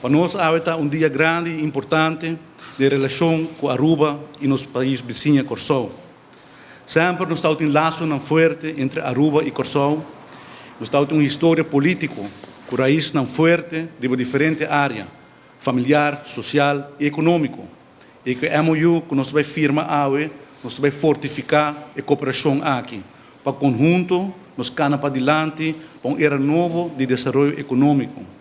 Pa nos awe ta un dia grandi y importante den relacion cu Aruba y nos pais bisiña Corsou. Semper nos tabatin lasonan fuerte entre Aruba y Corsou. Nos tabatin un historia politico cu raisnan fuerte riba diferente area, familiar, social y economico. Y cu e MOU cu nos ta bay firma awe, nos ta bay fortifica e cooperacion aki, pa conhunto nos cana padilanti pa un era nobo di desaroyo economico.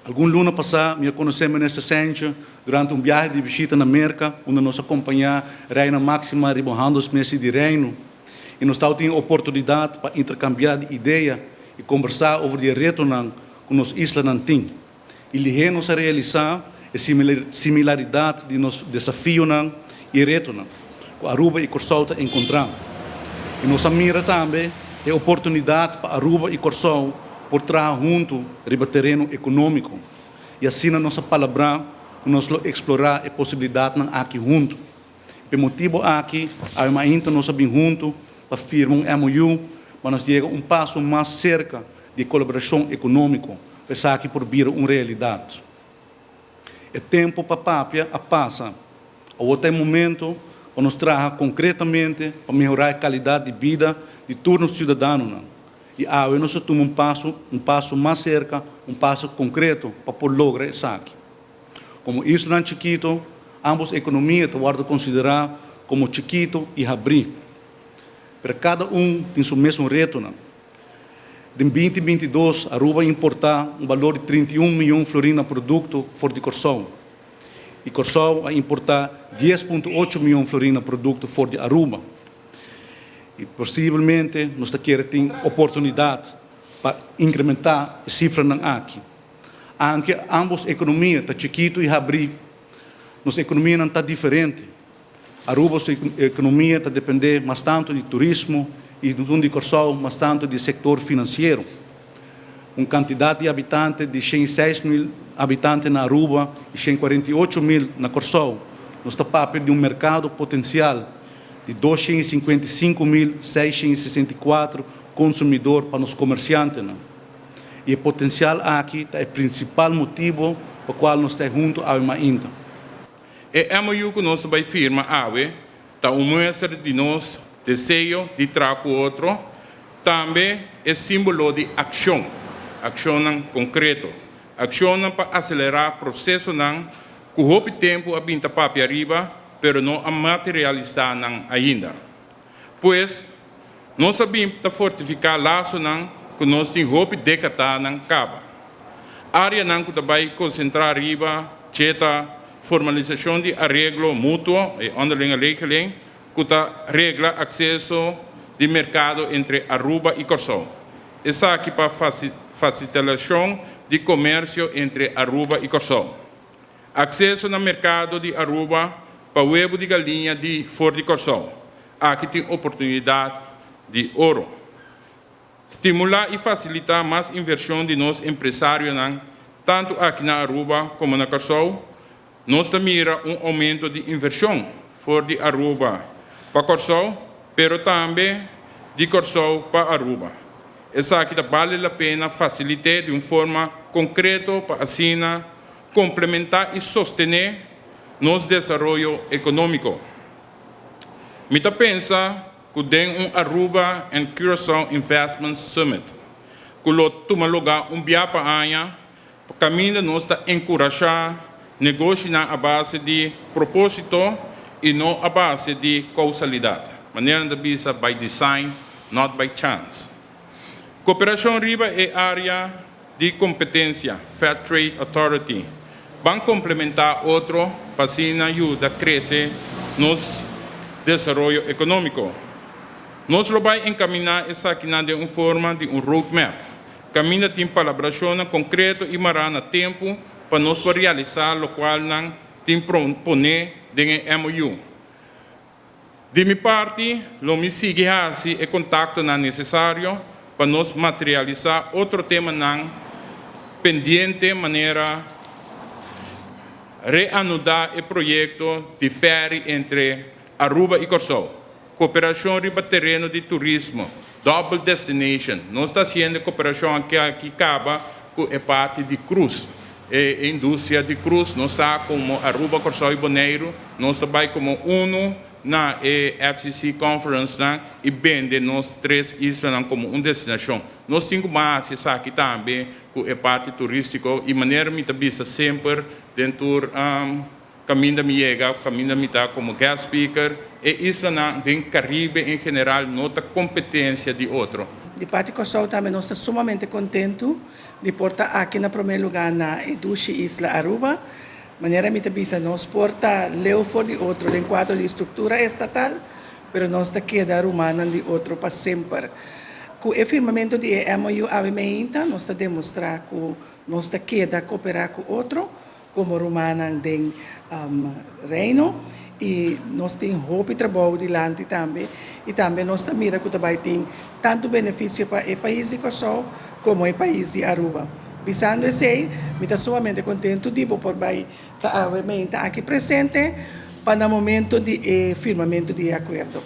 Algun luna pasá mi a konosé Minister Sentje durante un biahe di bishita na Merka unda nos a kompañá Reina Máxima riba un handelsmissie di Reino i nos tabatin e oportunidat pa interkambiá di idea i kombersá over di e retonan ku nos islanan tin. I lihé nos a realisá e similaridat di nos desafionan i retonan ku Aruba i Kòrsou ta enkontrá. I nos a mira tambe e oportunidat pa Aruba i Kòrsou por traha huntu riba tereno ekonómiko i asina nos a palabrá ku nos lo eksplorá e posibilidatnan aki huntu. P'e motibu aki awe mainta nos a bin huntu pa firma un MOU pa nos yega un paso mas serka di e kolaborashon ekonómiko pa esaki por bira un realidat. E tempu pa papia a pasa. Awor ta e momento pa nos traha konkretamente pa mehorá e kalidat di bida di tur nos siudadanonan. I awe nos a tuma un paso, un paso mas serka, un paso konkreto pa por logra esaki. Komo islanan chikito, ambos ekonomia ta wòrdu konsiderá komo chikito i habrí. Pero kada un tin su mesun retonan. Den 2022 Aruba a importá un balor di 31 mion florin na produkto for di Kòrsou. I Kòrsou a importá 10,8 mion florin na produkto for di Aruba. I posiblemente nos ta kere tin oportunidat pa inkrementá e sifranan aki. Anke ambos ekonomia ta chikitu i habrí, nos ekonomianan ta diferente. Aruba su ekonomia ta dependé mas tantu di turismo i un di Kòrsou mas tantu di sektor finansiero. Un kantidat di habitante di 106.000 habitante na Aruba i 148.000 na Kòrsou, nos ta papia di un merkado potensial di 255.664 konsumidor pa nos komersiantenan. I e potensial aki ta e prinsipal motibu pa kual nos ta huntu awe mainta. E MOU ku nos ta bai firma awe ta un muestra di nos deseo di traha ku otro, tambe e símbolo di akshon, akshonnan konkreto, akshonnan pa aselerá prosesonan ku hopi tempu a bin ta papia ariba pero no a materialisá nan ainda. Pues, nos a bin ta fortifiká lasonan ku nos tin hopi dékadanan kaba. Áreanan ku ta bai konsentrá riba dje ta formalisashon di areglo mutuo, e onderlinge regeling, ku ta regla akseso di merkado entre Aruba i Kòrsou. Esaki pa fasilitashon di komersio entre Aruba i Kòrsou. Akseso na merkado di Aruba pa webu di galiña di for di Kòrsou. Aki tin oportunidat di oro. Stimulá i fasilitá mas invershon di nos empresarionan tantu aki na Aruba komo na Kòrsou. Nos ta mira un oumento di invershon for di Aruba pa Kòrsou, pero tambe di Kòrsou pa Aruba. Esaki ta bale la pena fasilit'é di un forma konkreto pa asina komplementá i sostené nos desaroyo ekonómiko. Mi ta pensa ku den un Aruba and Curaçao Investment Summit ku lo tuma lugá un bia pa aña, kaminda nos ta enkurashá negoshinan a base di propósito i no a base di kousalidat, manera nan ta bisa by design, not by chance. Koperashon riba e área di kompetensia, Fair Trade Authority, ban komplementá otro pa asina yuda krese nos desaroyo ekonómiko. Nos lo bai enkaminá esakinan den un forma di un roadmap, kaminda tin palabrashonnan konkreto i mará na tempu pa nos por realisá lokualnan tin poné den e MOU. Di mi parti, lo mi sigui hasi e kontaktonan nesesario pa nos materialisá otro temanan pendiente manera reanudá e proyekto di fèri entre Aruba i Kòrsou, koperashon riba tereno di turismo, double destination. Nos ta hasiendo e koperashon aki kaba ku e parti di krus. E industria di cruise, nos sa komo Aruba, Kòrsou i Boneiru, nos ta bai komo uno na e FCC conference nan, i bende nos tres islanan komo un destinashon. Nos tin ku mas esaki tambe ku e parti turístiko i manera mi ta bisa semper den kaminda mi yega, kaminda mi ta komo guest speaker, e islanan den Karibe en general no ta kompetensia di otro. Di parti Kòrsou tambe nos ta sumamente kontentu di por ta aki na promé lugá na e dushi isla Aruba. Manera mi ta bisa, nos por ta leu for di otro den kuadro di struktura estatal, pero nos ta keda rumannan di otro pa semper. Ku e firmamentu di e MOU awe mainta, nos ta demostrá ku nos ta keda kooperá ku otro komo rumannan den Reino i nos tin hopi trabou dilanti tambe i tambe nos ta mira ku ta bai tin tantu benefisio pa e pais di Kòrsou komo e pais di Aruba. Bisando esei, mi ta sumamente kontentu di bo por bai ta awe mainta aki presente pa na momento di e firmamentu di e akuerdo.